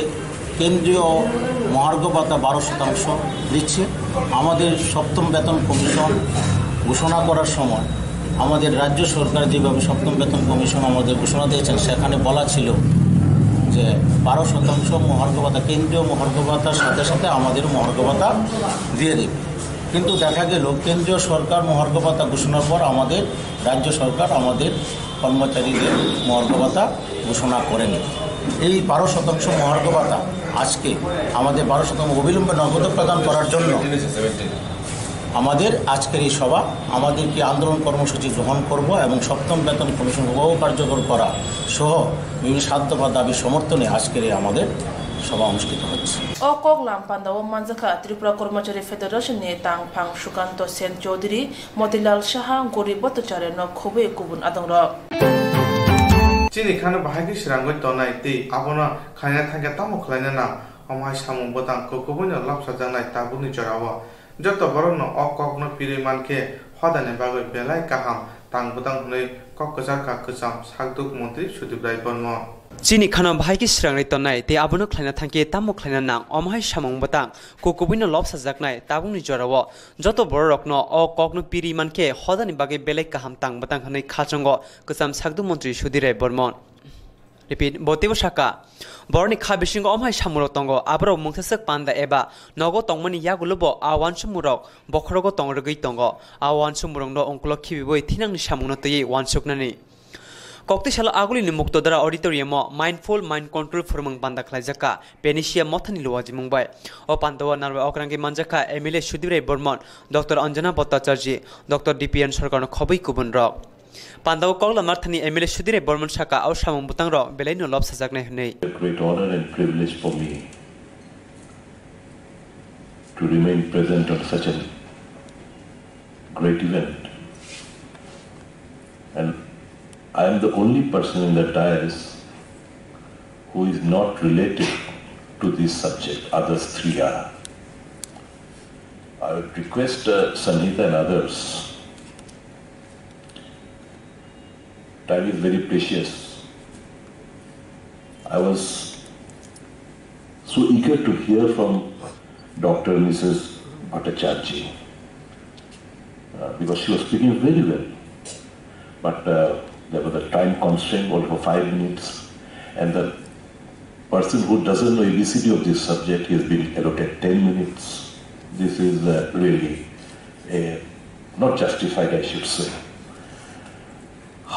কেন্দ্রীয় মহার্ঘ ভাতা বারো শতাংশ দিচ্ছে। আমাদের সপ্তম বেতন কমিশন ঘোষণা করার সময় আমাদের রাজ্য সরকার যেভাবে সপ্তম বেতন কমিশন আমাদের ঘোষণা দিয়েছেন, সেখানে বলা ছিল যে বারো শতাংশ মহার্ঘ ভাতা, কেন্দ্রীয় মহার্ঘ ভাতার সাথে সাথে আমাদেরও মহার্ঘ ভাতা দিয়ে দেবে। কিন্তু দেখা গেল কেন্দ্রীয় সরকার মহার্ঘ ভাতা ঘোষণার পর আমাদের রাজ্য সরকার আমাদের কর্মচারীদের মহার্ঘ ভাতা ঘোষণা করেনি। এই বারো শতাংশ মহার্ঘ ভাতা আজকে আমাদের বারো শতাংশ অবিলম্বে নগদ প্রদান করার জন্য আমাদের আজকের এই সভা, আমাদের কি আন্দোলন কর্মসূচি গ্রহণ করব এবং সপ্তম বেতন কমিশন প্রভাব কার্যকর করা সহ বিভিন্ন সাত দফা দাবি সমর্থনে আজকের এই আমাদের সভা অনুষ্ঠিত হচ্ছে। O kok lam panda o manjakha Tripura Kormachari Federation ni tangphang Sukanto Sen Chaudhary, Motilal Saha, Gorib Bhattacharya no khobwi kubun adongrok. Chini khano bahai khe srangwi tonai tei abono khlaina thangkhe tamo khlaina nang, omo hai samung bwtang kukubuino lobsajaknai tabukni jorao. Joto borokno o kokno pirwi mankhe hodani bagwi belai kaham tang bwtang hwnwi kok kwchar kha kwcham sakduk montri Sudip Rai Bormon. Chini khano bahai khe srangwi tonai tei abono khlaina thangkhe tamo khlaina nang, omo hai samung bwtang kukubuino lobsajaknai tabukni jorao joto bororokno o kokno pirwi mankhe hodani bagwi belai kaham tang bwtang hwnwi khachongo kwcham sakduk montri Sudip Rai Bormon. Repeat, bo teibo sakha, borokni kha bisingo omo hai samungrok tongo, aborok mungsaswk panda eba nogo tongmani yagulo bo a uansukmungrok bokhorogo tong rwgwi tongo. A uansukmungrokno ongkolok khibiwi thinangni samungno twiwi uansuknani. Koktwi salo agulini Muktodara Auditorium-o Mindful Mind Control phwrwngmung panda khlaijakha Panacea Mothani luajimung bai. O pandao narwai okrangwi manjakha M L A Sudip Rai Bormon, Doctor Anjana Bhattacharjee, Doctor D P N Sarkarno khobwi kubunrok. Pandao kok lamar thani M L A Sudip Rai Bormon sakha, o samung bwtangrok belaino lobsajaknai hwnwi. A great honor and privilege for me to remain present on such a great event. And I am the only person in the dais who is not related to this subject. Others three are. I would request, uh, Sanhita and others, time is very precious. I was so eager to hear from Doctor Missus Bhattacharjee, uh, because she was speaking very well. But, uh, there was a time constraint, only for five minutes, and the person who doesn't know A B C D of this subject, he has been allotted ten minutes. This is, uh, really, uh, not justified, I should say.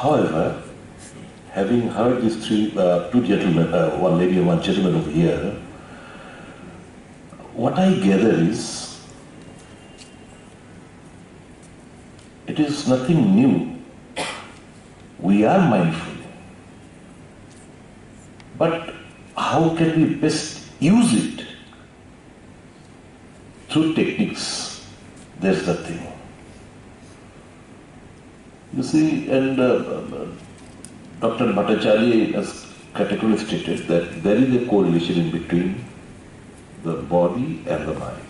However, having heard these three, uh, two gentlemen, uh, one lady and one gentleman over here, what I gather is, it is nothing new. We are mindful. But how can we best use it? Through techniques, that's the thing. You see, and, uh, Doctor Bhattacharya has categorically stated that there is a correlation in between the body and the mind.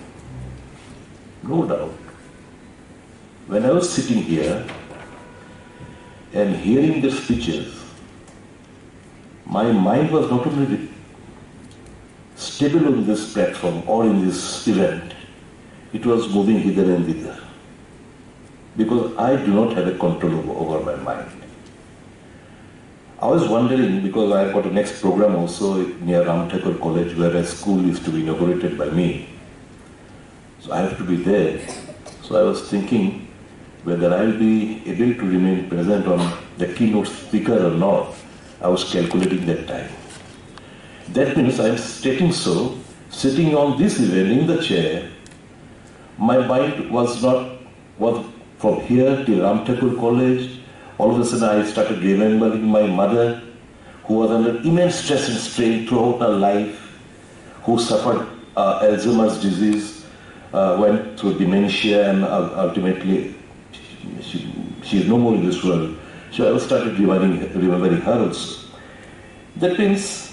No doubt. When I was sitting here and hearing the speeches, my mind was not only stable on this platform or in this event, it was moving hither and thither. Because I do not have a control over, over my mind. I was wondering, because I have got a next program also near Ram Thakur College, where a school is to be inaugurated by me. So I have to be there. So I was thinking whether I will be able to remain present on the keynote speaker or not. I was calculating that time. That means I am stating so, sitting on this event in the chair, my mind was not, was from here till Ram Thakur College. All of a sudden I started remembering my mother, who was under immense stress and strain throughout her life, who suffered uh, Alzheimer's disease, uh, went through dementia, and ul- ultimately she, she is no more in this world. So I started remembering, remembering her also. That means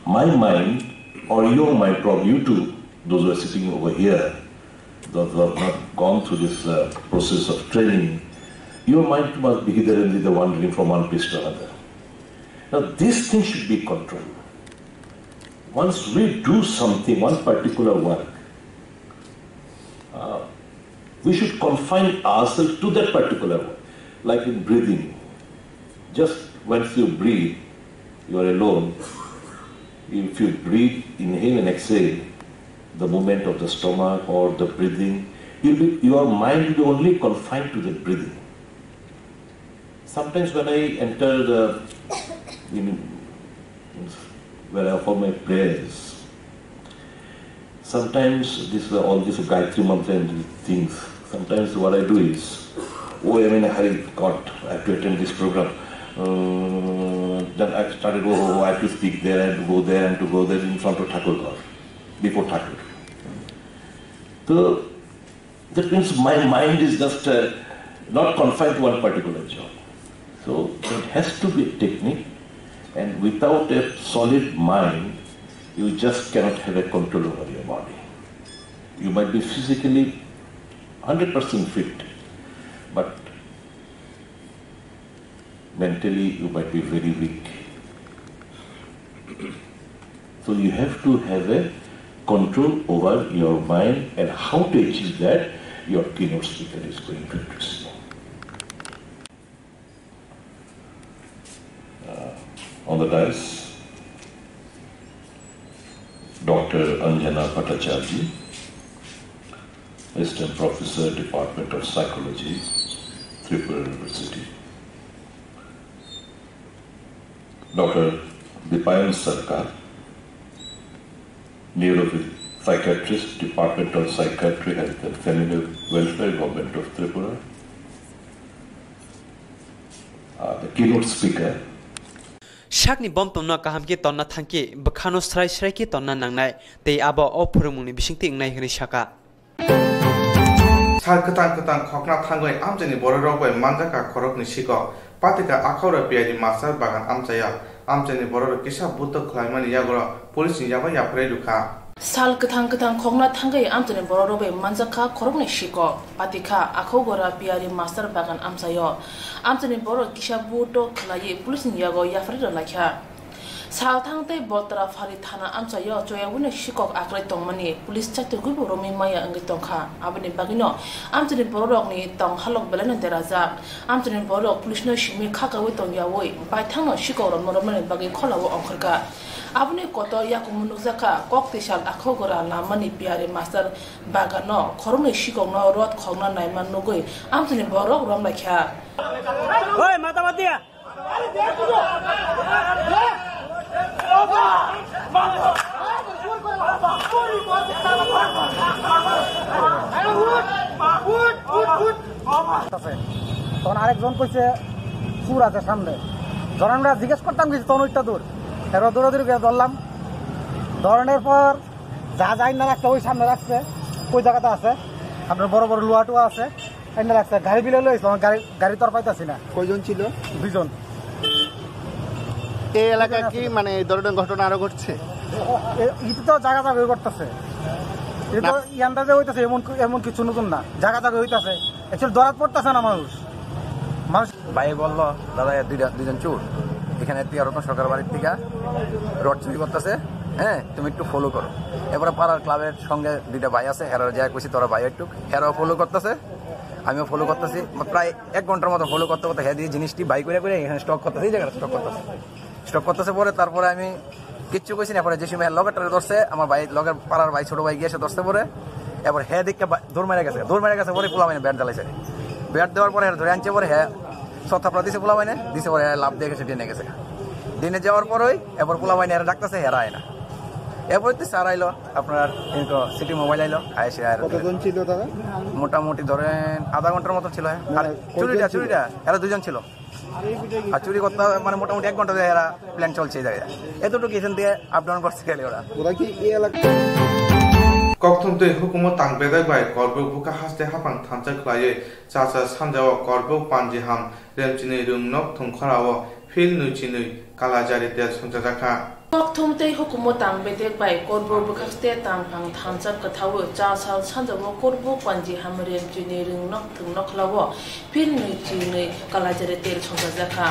my mind, or your mind, probably you too, those who are sitting over here, those who have not gone through this uh, process of training, your mind must be hither and thither, wandering from one place to another. Now, this thing should be controlled. Once we do something, one particular work, uh, we should confine ourselves to that particular work, like in breathing. Just once you breathe, you are alone. If you breathe, inhale and exhale, the movement of the stomach or the breathing, you'll be, your mind will be only confined to the breathing. Sometimes when I enter the, in, where I offer my prayers, sometimes this, all this Gayatri Mantra and these things, sometimes what I do is, oh, I'm in a hurry, God, I have to attend this program. Uh, then I started, oh, oh, I have to speak there and to go there and to go there in front of Thakur Ghor, before Thakur. So that means my mind is just uh, not confined to one particular job. So it has to be a technique, and without a solid mind, you just cannot have a control over your body. You might be physically hundred percent fit, but mentally you might be very weak. So you have to have a control over your mind, and how to achieve that, your keynote speaker is going to address you. Uh, on the dais, Doctor Anjana Bhattacharjee, Assistant Professor, Department of Psychology, Tripura University. Doctor Dipayan Sarkar, Neuro Psychiatrist, Department of Psychiatry, Health and Family Welfare, Government of Tripura, uh, the keynote speaker. Sakni bom tongno kaham khe tonna thangkhe bwkhano srai srai khe tonna nangnai, tei abo o phwrwngmungni bisingtwi wngnai hwnwi sakha. Sal kwtang kwtang khokna thangwi amchaini bororok bai manjakha khoroknwi sikok. Patika Akhora P I D Master Bagan amchaio. Amchaini bororok kisa buddho khlaimani yagoro police ni yago yapharwi rwkha. Sal kwthang kwthang khokna thangwi amchaini bororok bai manjakha khoroknwi sikok. Patika Akhogora P I D Master Bagan amchaio. Amchaini bororok kisa buddho khlaiwi police ni yago yapharwi rwlaikha. Salthang tei Botraphalli thana amchaio choyagwino sikok aklai tongmani police chaitugwibo romwi maya wngwi tongkha. Aboni bagwino amchaini bororokni tong halok belaino derajak. Amchaini bororok policeno simi khakaui tongyaui baithangno sikokrokno romnani bagwi kholao ongkhorkha. Aboni kotor yakungno nukjakha kok twisal Akhogora lamani P R A master bagano khoroknwi sikokno rot khokna naima nugwi amchaini bororok romlaikha. Oi, mata matiya! আছে। তখন আরেকজন কইছে, "চুর আছে সামনে।" ধরেন আমরা জিজ্ঞেস করতাম কিছু, "তখন ওইটা দূর।" এবার দৌড়াদৌড়ি করে ধরলাম। ধরানোর পর যা যা ইন্না রাখছে, ওই সামনে রাখছে, ওই জায়গাতে আছে। আপনার বড় বড় লোহাটুয়া আছে, ইন্না রাখছে। গাড়ি বিলে লইছিলাম, গাড়ি, গাড়ি তো আর পাইতাছি না। কয়জন ছিল? দুইজন। এই এলাকায় কি মানে এই ধরনের ঘটনা আরো ঘটছে? এ, ইটা তো জায়গা জায়গায় করতেছে। এটা তো না। ইয়ান্দাজে হইতাছে, এমন কি-, এমন কিছু নতুন না, জায়গা জায়গায় হইতাছে। Actually ধরাত পড়তাছে না মানুষ। মানুষ ভাই বললো, "দাদা, এ দুইটা, দুইজন চোর এখানে টিয়া রতন সরকার বাড়ির থেকে রড চুরি করতেছে, হ্যাঁ, তুমি একটু ফলো করো।" এবারে পাড়ার ক্লাবের সঙ্গে দুইটা ভাই আছে, হেরা যা কইছি, "তোরা ভাই একটু", হেরাও ফলো করতেছে, আমিও ফলো করতেছি। প্রায় এক ঘন্টার মতো ফলো করতে করতে হ্যাঁ দিয়ে জিনিসটি বাই করে করে এখানে স্টক করতেছে, এই জায়গাটা স্টক করতেছে। স্টক করতেছে পরে, তারপরে আমি কিচ্ছু কইছি না। পরে যে সময় লগেরটারে ধরছে, আমার ভাই, লগের পাড়ার ভাই, ছোট ভাই গিয়ে এসে ধরছে পরে, এবার হে দেখে বা-, দৌড় মেরে গেছে। দৌড় মেরে গেছে পরে পোলা মানে ব্যাট জ্বালাইছে। ব্যাট দেওয়ার পরে ধরে আনছে পরে হে সব থাপড়া দিছে পোলা মানে, দিছে পরে হে লাফ দিয়ে গেছে, টেনে গেছে। দিনে যাওয়ার পরেই এবার পোলাপান এরা ডাকতেছে, এরা আয় না। এরপরে তো স্যার আইলো, আপনার কিন্তু সিটি মোবাইল আইলো, আইসে আর কতজন ছিল তারা? মোটামুটি ধরেন আধা ঘন্টার মতো ছিল। আর মানে চুরিটা, কয়জন ছিল? চুরিটা, এরা দুজন ছিল। আর চুরি করতে মানে মোটামুটি এক ঘন্টা ধরে এরা প্ল্যান চলছে এই জায়গায়। এতটুকু এখান দিয়ে আপ ডাউন করছে খালি ওরা। ওরা কি এই এলাকা? Kokthum tei hukumu tang bedek bai Korbuk bwkha haste haphang thansa khlaiwi chachal sanjao Korbuk Panjiham Remchini rwngnok thungkhorao phil nwi chinwi kalajari tel songchajakha. Kokthum tei hukumu tang bedek bai Korbuk bwkhakste tangphang thansa kwthawi chachal sanjao Korbuk Panjiham Remchini rwngnok thungnokhlao phil nwi chinwi kalajari tel songchajakha.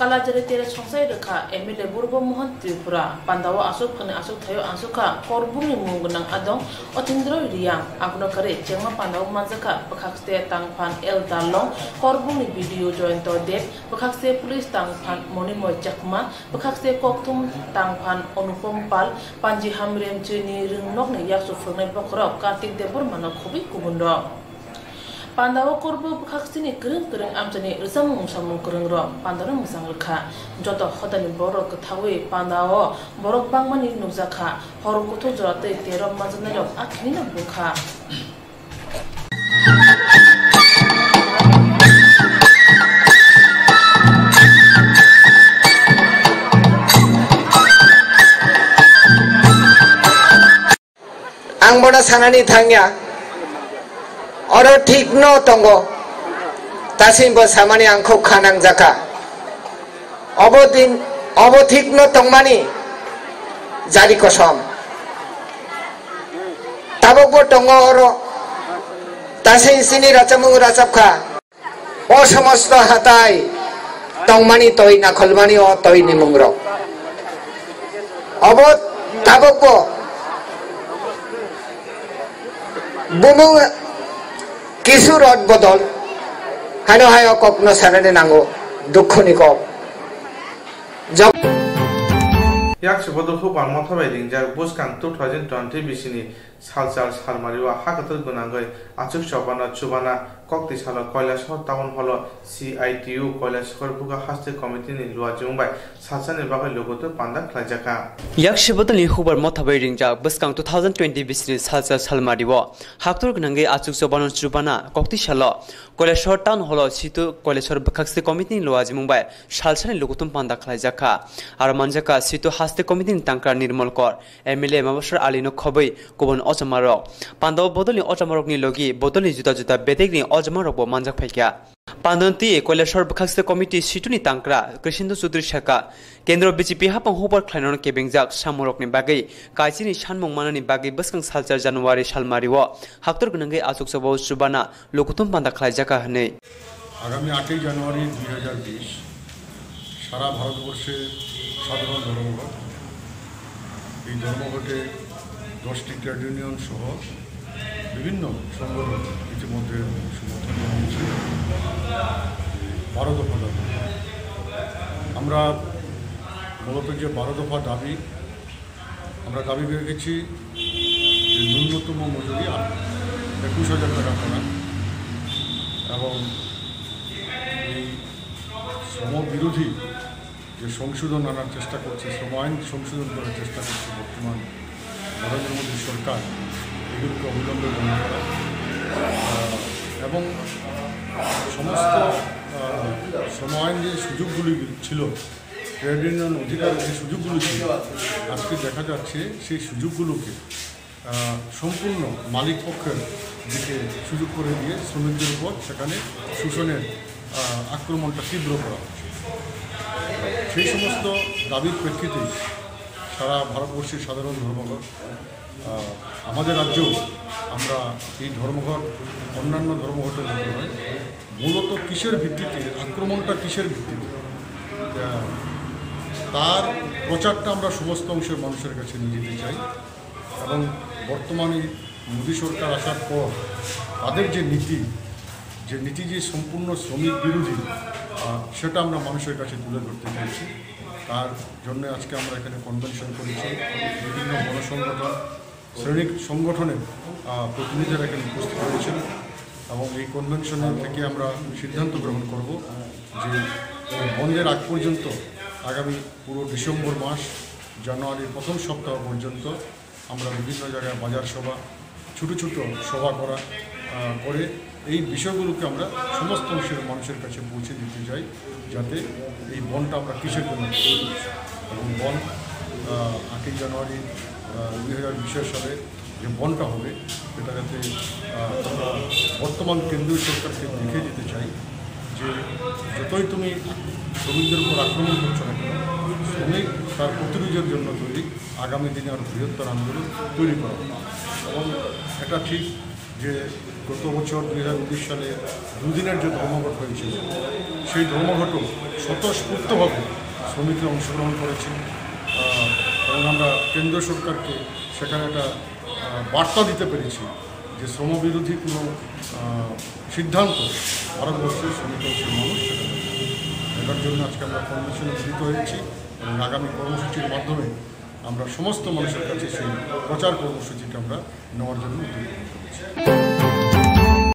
Kalajari tel songchai rwkha M L A Burbo Mohan Tripura. Pandao aswk phani aswk thaio aswk kha Korbukni mung gwnang adong Otindro Riang, abono kwrwi chengma pandao manjakha bwkhakste tangphan L Darlong, Korbukni B D O Joyonto Deb, bwkhakste police tangphan Monimoy Chakma, bwkhakste kokthum tangphan Onupom Pal, Panjiham Remchini rwngnokni yakchu phwrwngnai bokhorok Kartik Debbarmano khobwi kubunrok. Pandao Korbuk bwkhaksini kwrwng kwrwng amchaini rwchapmung samung kwrwngrok pandano mwchang rwkha. Joto hodani borok kwthawi pandao borok bangmani nukjakha. Hor kuthuk jora tei terror manjaknairok akhinino bukha. Ang bono sanani thangya, oro thikno tongo, tasingbo samani ang khub kha nangjakha. Obo din, obo thikno tongmani jari kosom. Tabukbo tongo oro, tasing sini rachapmung rachapkha. O somosto hatai tongmani toi, nakholmani o toi ni mungrok. Obo tabukbo bumung kisu rot bodol hano hai o kokno sanani nango, dukhu ni kok. Jab- Yak se bodol hubar motha bai ringjak bwskang two thousand twenty bisini Salchar salmari o ha kwthwk gwnangwi achuk chobana chubana kokti salo Kailasahar Town Hall o C I T U Kailasahar Bwkha Haste Committee ni luajimung bai salsani bagwi logotwi panda khlaijakha. Yak se bodolni hubar motha bai ringjak bwskang two thousand twenty bisini Salchar salmari o haktor gwnangwi achuk chobana chubana kokti salo Kailasahar Town Hall o Situ Kailasahar Bwkha Haste Committee ni luajimung bai salsani logotwi panda khlaijakha. Aro manjakha Situ Haste Committee ni tangkra Nirmal Kor, M L A Mabasar Ali no khobwi kubun ojamarok. Pandao bodolni ojamarokni logi bodolni juda juda bedekni ojamarokbo manjak phaikha. Pandao twi Kailasahar Bwkhaste Committee Situ ni tangkra Krishnendu Chaudhury sakha, Kendro B J P haphang hubar khlainano kebengjak samungni bagwi kaichini sanmung manani bagwi bwskang salchar January salmari o haktor gwnangwi achuk chobao chubana logotwi panda khlaijakha hwnwi. আগামী আটই জানুয়ারি দুই হাজার বিশ সারা ভারতবর্ষে সাধারণ ধর্মঘট। এই ধর্মঘটে দশটি ট্রেড ইউনিয়ন সহ বিভিন্ন সংগঠন ইতিমধ্যে সমর্থন জানিয়েছে বারো দফা দাবি। আমরা মূলত যে বারো দফা দাবি, আমরা দাবি রেখেছি যে ন্যূনতম মজুরি আ-, একুশ হাজার টাকা করা এবং এই শ্রম বিরোধী যে সংশোধন আনার চেষ্টা করছে, শ্রম আইন সংশোধন করার চেষ্টা করছে বর্তমান নরেন্দ্র মোদী সরকার, এগুলোকে অবিলম্বে বন্ধ করা, আহ, এবং সমস্ত, আহ, শ্রম আইন যে সুযোগগুলি ছিল, ট্রেড ইউনিয়ন অধিকারের যে সুযোগগুলো ছিল, আজকে দেখা যাচ্ছে সেই সুযোগগুলোকে, আহ, সম্পূর্ণ মালিক পক্ষের দিকে সুযোগ করে দিয়ে শ্রমিকদের উপর সেখানে শোষণের, আহ, আক্রমণটা তীব্র করা হচ্ছে। সেই সমস্ত দাবির প্রেক্ষিতে সারা ভারতবর্ষের সাধারণ ধর্মঘট, আহ, আমাদের রাজ্যেও আমরা এই ধর্মঘট অন্যান্য ধর্মঘটের মতো নয়। মূলত কিসের ভিত্তিতে, আক্রমণটা কিসের ভিত্তিতে? আহ, তার প্রচারটা আমরা সমস্ত অংশের মানুষের কাছে নিয়ে যেতে চাই এবং বর্তমানে মোদী সরকার আসার পর তাদের যে নীতি, যে নীতি যে সম্পূর্ণ শ্রমিক বিরোধী, আহ, সেটা আমরা মানুষের কাছে তুলে ধরতে চাইছি। তার জন্য আজকে আমরা এখানে কনভেনশন করেছি। বিভিন্ন গণসংগঠন, শ্রমিক সংগঠনের, আহ, প্রতিনিধিরা এখানে উপস্থিত হয়েছেন এবং এই কনভেনশন থেকে আমরা সিদ্ধান্ত গ্রহণ করব যে এই বন্ধের আগ পর্যন্ত আগামী পুরো ডিসেম্বর মাস, জানুয়ারির প্রথম সপ্তাহ পর্যন্ত আমরা বিভিন্ন জায়গায় বাজার সভা, ছোট ছোট সভা করা, আহ, করে এই বিষয়গুলোকে আমরা সমস্ত অংশের মানুষের কাছে পৌঁছে দিতে চাই, যাতে এই বনটা আমরা কিসের জন্য করছি। এবং বন, আহ, আটই জানুয়ারি, আহ, দুই হাজার বিশ সালে যে বনটা হবে, সেটা যাতে, আহ, আমরা বর্তমান কেন্দ্রীয় সরকারকে দেখিয়ে দিতে চাই যে যতই তুমি শ্রমিকদের উপর আক্রমণ করছো না কেন, শ্রমিক তার প্রতিরোধের জন্য তৈরি, আগামী দিনে আরও বৃহত্তর আন্দোলন তৈরি করা হবে। এবং এটা ঠিক যে গত বছর দুই হাজার উনিশ সালে দুদিনের যে ধর্মঘট হয়েছিল, সেই ধর্মঘটও স্বতঃস্ফূর্তভাবে শ্রমিকরা অংশগ্রহণ করেছেন। আহ, এবং আমরা কেন্দ্র সরকারকে সেখানে একটা, আহ, বার্তা দিতে পেরেছি যে শ্রমবিরোধী কোনো, আহ, সিদ্ধান্ত ভারতবর্ষের শ্রমিক অংশের মানুষ সেটা নেবে। এটার জন্য আজকে আমরা কর্মসূচিতে মিলিত হয়েছি এবং আগামী কর্মসূচির মাধ্যমে আমরা সমস্ত মানুষের কাছে সেই প্রচার কর্মসূচিটা আমরা নেওয়ার জন্য উদ্যোগী হয়েছি।